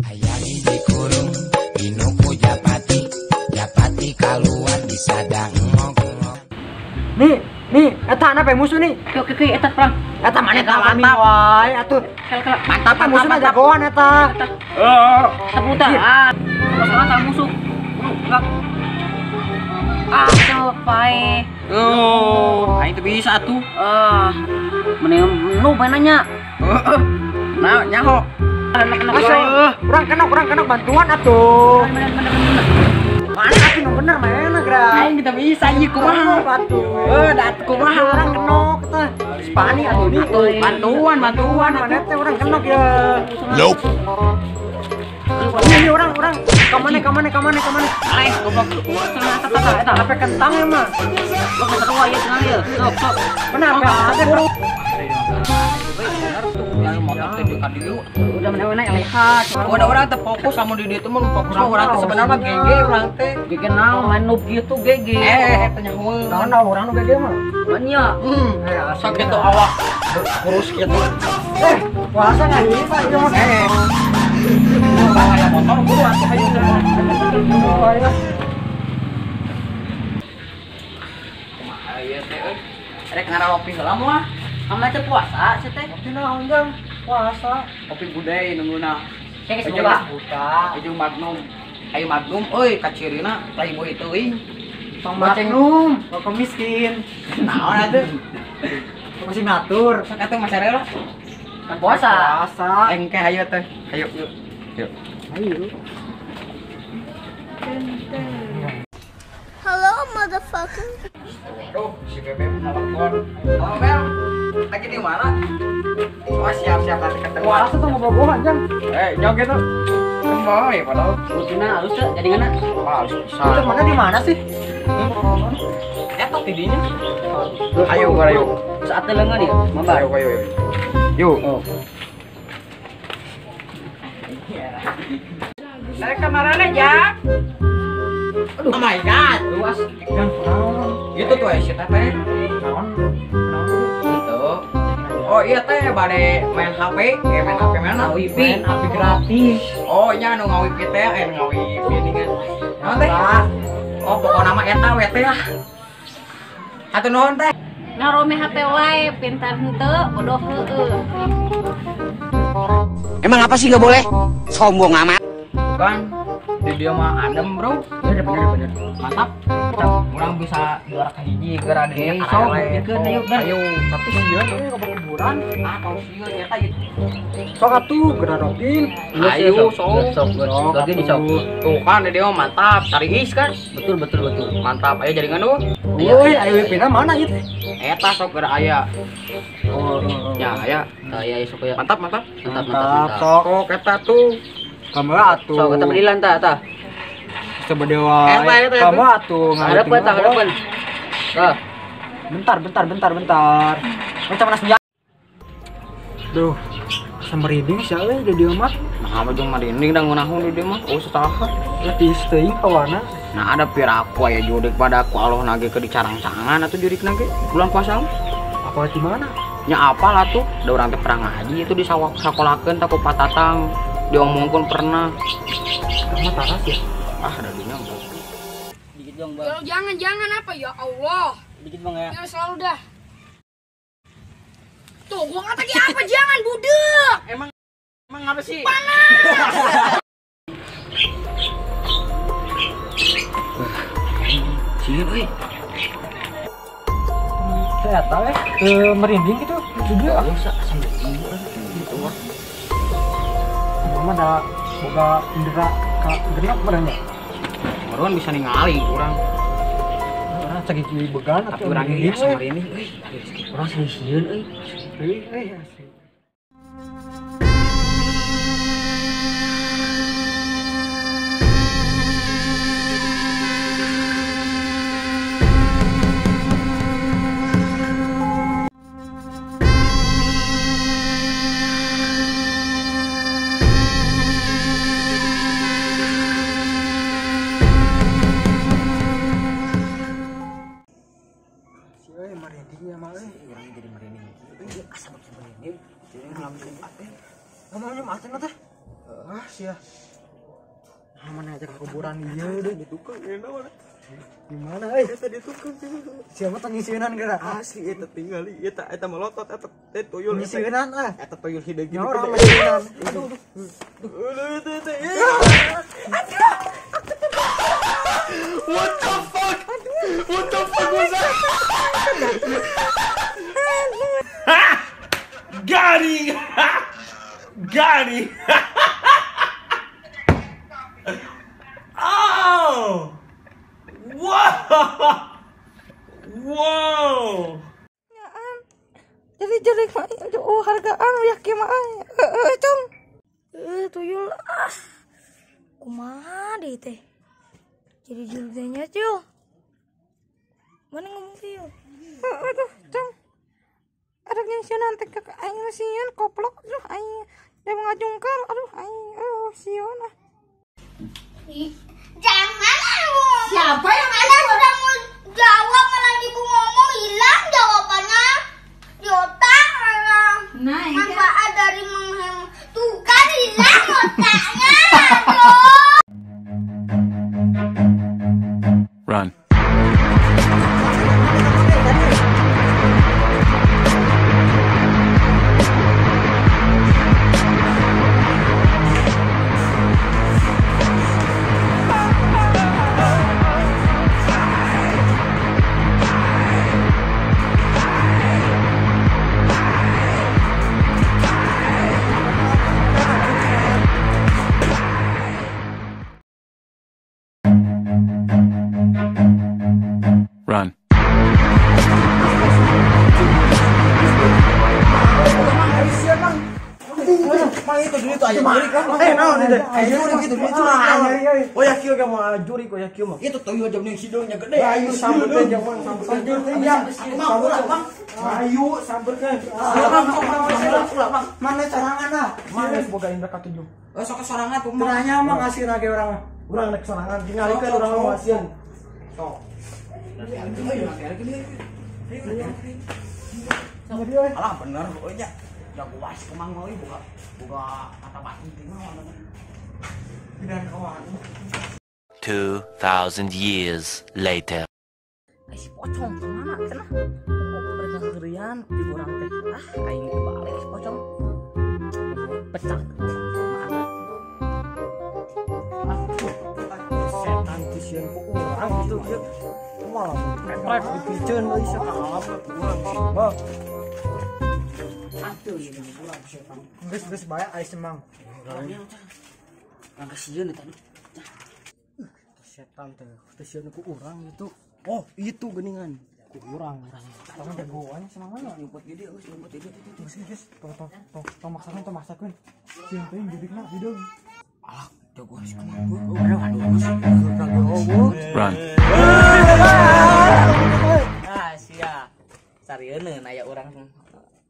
Hayang dikurung dinuku japati, japati kaluar disadang ngok. Nih, nih, eta anak musuh nih. Oke, oke, eta perang. Eta mana kami wae atuh. Mantap, mantap musuhna jagoan eta. Heeh. Teputan. Masalah sama musuh. Ah, pae. Oh, aing teu bisa atuh. Ah, mending nu bae nanya. Heeh. Nah, nyaho. Urang kena bantuan atuh. Mana atuh nu bener mana geura. Aing teu bisa ieu kumaha atuh. Heuh, da kumaha urang kenok teh. Spani atuh ni. Bantuan, bantuan mana teh urang kenok ya. Nope. Ini orang kemana kemana. Aing goblok. Eta HP kentang ya mah. Lo kata ya cenah ya. Sok sok. Kenapa? Udah mana-mana yang lihat. Udah orang teh fokus sama di dieu mah fokus mah urang teh sebenarnya GG urang teh. GG naon main noob gitu GG. Eh teh nyaho. Naon urang nu GG mah? Banyak. Sok gitu awak kurus gitu. Eh, puasa enggak ini Pak ieu mah. Bawa motor buru atuh hayu. Kumaha ieu teh euy? Rek ngarawopi heula moal? Kamu teh puasa sih teh? Kopi naon jang? Puasa. Kopi budai nungguna. Kayak geus buka. Ujung Magnum. Ayo Magnum euy kacirina playboy teuing. Tong Magnum, kok miskin. Naon atuh? Masih ngatur. Sok atuh masyarakat lah. Kan puasa. Puasa. Engke hayu teh. Hayu. Yuk. Hayu. Hello motherfucker. Aduh, si Bebe telepon. Halo Bel, lagi di mana? Oh, siap-siap nanti ketemu. Puasa tuh ngobrol-ngobrol jang. Eh, jauh gitu. Kembali padahal. Rutina halus tuh, jadi ngana? Wah, halus pisan. Itu mana di mana sih? Eta tidinya. Ayo, ayo. Saatnya lengan ya, mabar. Ayo, ayo, ayo. Yuk. Oh. Saya kamarana, Jak. Aduh. Oh my god. Luas. Gitu tuh si teh. Naon? Gitu. Oh iya teh bade main HP, main HP mana? Wifi. Main HP gratis. Oh nya anu ngawifi teh, ngawifi dengan. Naon teh? Oh pokokna mah eta we teh lah. Hatur nuhun teh. Ngarome HP wae, pintar henteu, bodoh heueuh. Emang apa sih nggak boleh? Sombong amat. Kan di dia mah adem bro. Bener bener. Mantap. Orang bisa juara kahiji geura di sok buktikeun ayo ber. Ayo, tapi sieun euy kabuburan. Ah, tau sieun nyata ieu. Sok atuh geura rokin. Ayo sok. Sok lagi di sok. Tuh kan di dia mah mantap, tariis kan. Betul betul betul. Mantap, ayo jaringan lu. Woi, ayo pindah mana ieu teh? Eta sok geura aya. Oh, ya aya. Tah aya sok ya. Mantap, mantap. Mantap, mantap. Sok eta tuh. Kamu atuh. Sok eta belilan tah tah. Coba dewa. Kamu atuh ngareupkeun tah ngareupkeun. Tah. Bentar. Macam mana senjata? Duh, asa merinding sih euy di dieu mah. Nah, mah jeung merinding da ngeunaheun di dieu mah. Oh, saha. Letih teuing kawana. Nah, ada piraku aya jurik pada aku Allah nage ke dicarang-cangan atuh jurikna ge bulan puasa. Apa di mana? Nya apal atuh, da urang teh pernah ngaji itu di sakolakeun tah ku patatang. Diomongkeun pernah. Kamu taras ya? Ah, ada dunia bro. Dikit dong, Bang. Jangan apa ya Allah. Dikit Bang ya. Ya selalu dah. Tuh, gua kata apa jangan budek. Emang apa sih? Panas. Sieun euy. Saya tahu merinding gitu. Juga asa merinding gitu mah. Mama ada boga indera ka genep merenya. Urang bisa ningali urang. Urang cagi begal tapi urang ieu asa merinding euy. Urang sieun euy. Euy asli. Jadi merinding. Asa merinding. Jadi malam Jumat teh. Ngomong Jumat teh. Ah sia. Nah, mana aja ke kuburan ieu deh di tukang ieu naon. Gimana euy? Eta di tukang. Siapa teh ngisieunan geura? Asli eta tinggali eta eta melotot eta teh tuyul. Ngisieunan ah. Eta tuyul hideung gitu. Orang ngisieunan. Aduh. Aduh eta eta. Aduh. What the fuck? What the fuck was that? Ha! Got him! Got him! Oh! Wow! Wow! Jadi jelek mah oh hargaan ya kieu mah heeh cong. Tuyul ah. Kumaha deui teh? Jadi jurugnya cul. Mana ngomong tuyul? Heeh tuh cong. Ada nyieun teh ka aing sieun koplok aduh aing da ngajungkal aduh aing sieun ah. Jangan ngomong. Siapa yang ada udah mau jawab malah ibu ngomong hilang jawabannya di otak malah. Nah, manfaat dari menghemat tuh kan hilang otaknya. Aduh. Run. Run. Oh ya kieu mah jurik oh ya kieu mah. Itu tuyul jam yang hidungnya gede. Ayu sambeurkeun jaman sambeurkeun. Ayu sambeurkeun. Mana sorangan ah? Mana boga indra katujuh. Oh sok sorangan tuh. Tanya mah ngasih lagi urang mah. Urang rek sorangan tingalikeun urang mah masieun. Sok. Alah bener euy nya. Jago wae kemang euy buka buka mata batin teh mah. 2000 years later. Si pocong kemana cenah? Mereka keurian di urang teh. Ah aing balik si pocong. Pecah. Setan sieun ku urang gitu kieu. Malah ketrek dipiceun euy sakalap urang sih. Bah. Atuh ieu urang setan. Geus-geus bae ai semang. Urang kasieun eta. Setan teh teh sieun ku urang gitu. Oh, itu geuningan ku urang. Urang jagoan semang mah nyumput gede geus nyumput gede. Geus geus tong tong tong tong maksakeun tong maksakeun. Sieun teh judikna hideung. Alah, jagoan si kemang. Aduh aduh. Run. Ah, sia. Sarieun aya urang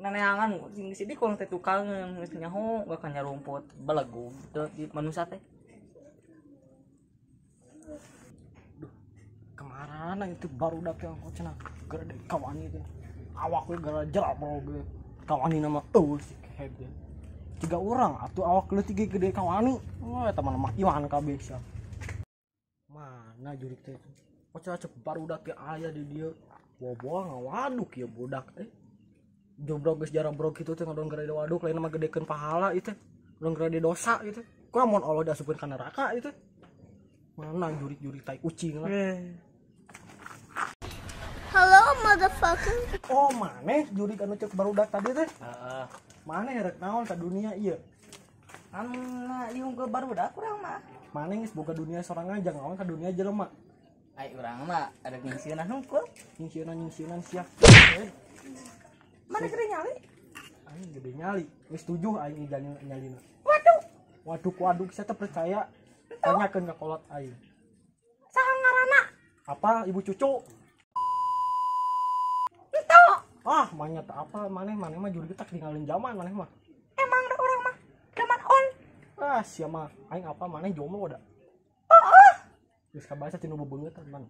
neneangan sing sidik urang teh tukangeun geus nyaho gak kana rumput belegug teu di manusia teh. Duh, kemarana itu barudak yang kok cenah gede kawani teh. Awak we gara jerabro ge. Kawani nama eueuh si kehed teh. Tiga orang atuh awak leutik ge gede kawani. Wah eta mah lemah iman kabeh sia. Mana jurik teh? Kok cenah cek barudak ge aya di dieu. Boboa ngawaduk ieu budak eh. Jobrog geus jarang brog kitu teh ngadon gede waduk lain mah gedekeun pahala ieu teh. Ngadon gede dosa ieu teh. Ku lamun Allah diasupkeun ka neraka ieu teh. Mana jurik-jurik tai kucing lah. Hello motherfucker. Oh maneh jurik anu cek barudak tadi teh. Heeh. Maneh rek naon ka dunia ieu? Anu ieu ke barudak urang mah. Maneh geus boga dunia sorangan jangan naon ka dunia jelema. Ai urang mah ada nyingsieunan hungkul. Nyingsieunan sia. Mana gede nyali? Aing gede nyali. Geus tujuh aing nyalina. Waduh. Waduh waduh saya teh percaya. Tanyakeun ka kolot aing. Saha ngaranna? Apa ibu cucu? Ento. Ah, manya teh apa maneh maneh mah juri kita ketinggalan zaman maneh mah. Emang da urang mah zaman on. Ah, sia mah aing apa maneh jomblo da. Heeh. Geus kabaca tinu bebeungeutan maneh.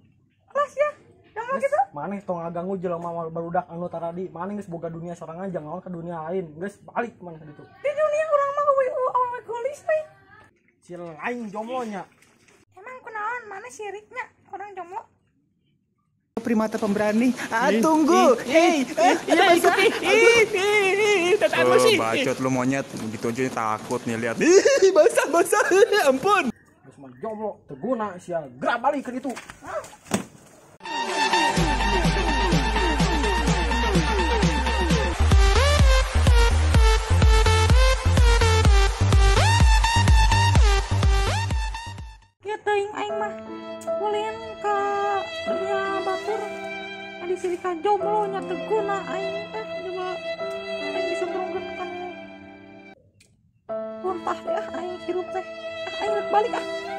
Lah sia. Jangan gitu. Maneh tong ngaganggu jelema barudak anu taradi. Maneh geus boga dunia sorangan jangan ka dunia lain. Geus balik maneh ka ditu. Di dunia urang mah eueuh awewe geulis we. Si lain jomblonya. Emang kunaon mana siriknya orang jomblo? Primata pemberani. Ah, tunggu. Hei, ih, bacot lu monyet, gitu aja takut nih lihat. Ih, basah basah. Ampun. Geus mah jomblo teu guna sia. Gerak balik ke ditu. Ya teuing aing mah ulin ka dunia batur. Adi sirikan jomblo nya teu guna aing teh coba aing disombrongkeun kan. Runtah deh aing hirup teh. Ah, aing rek balik ah.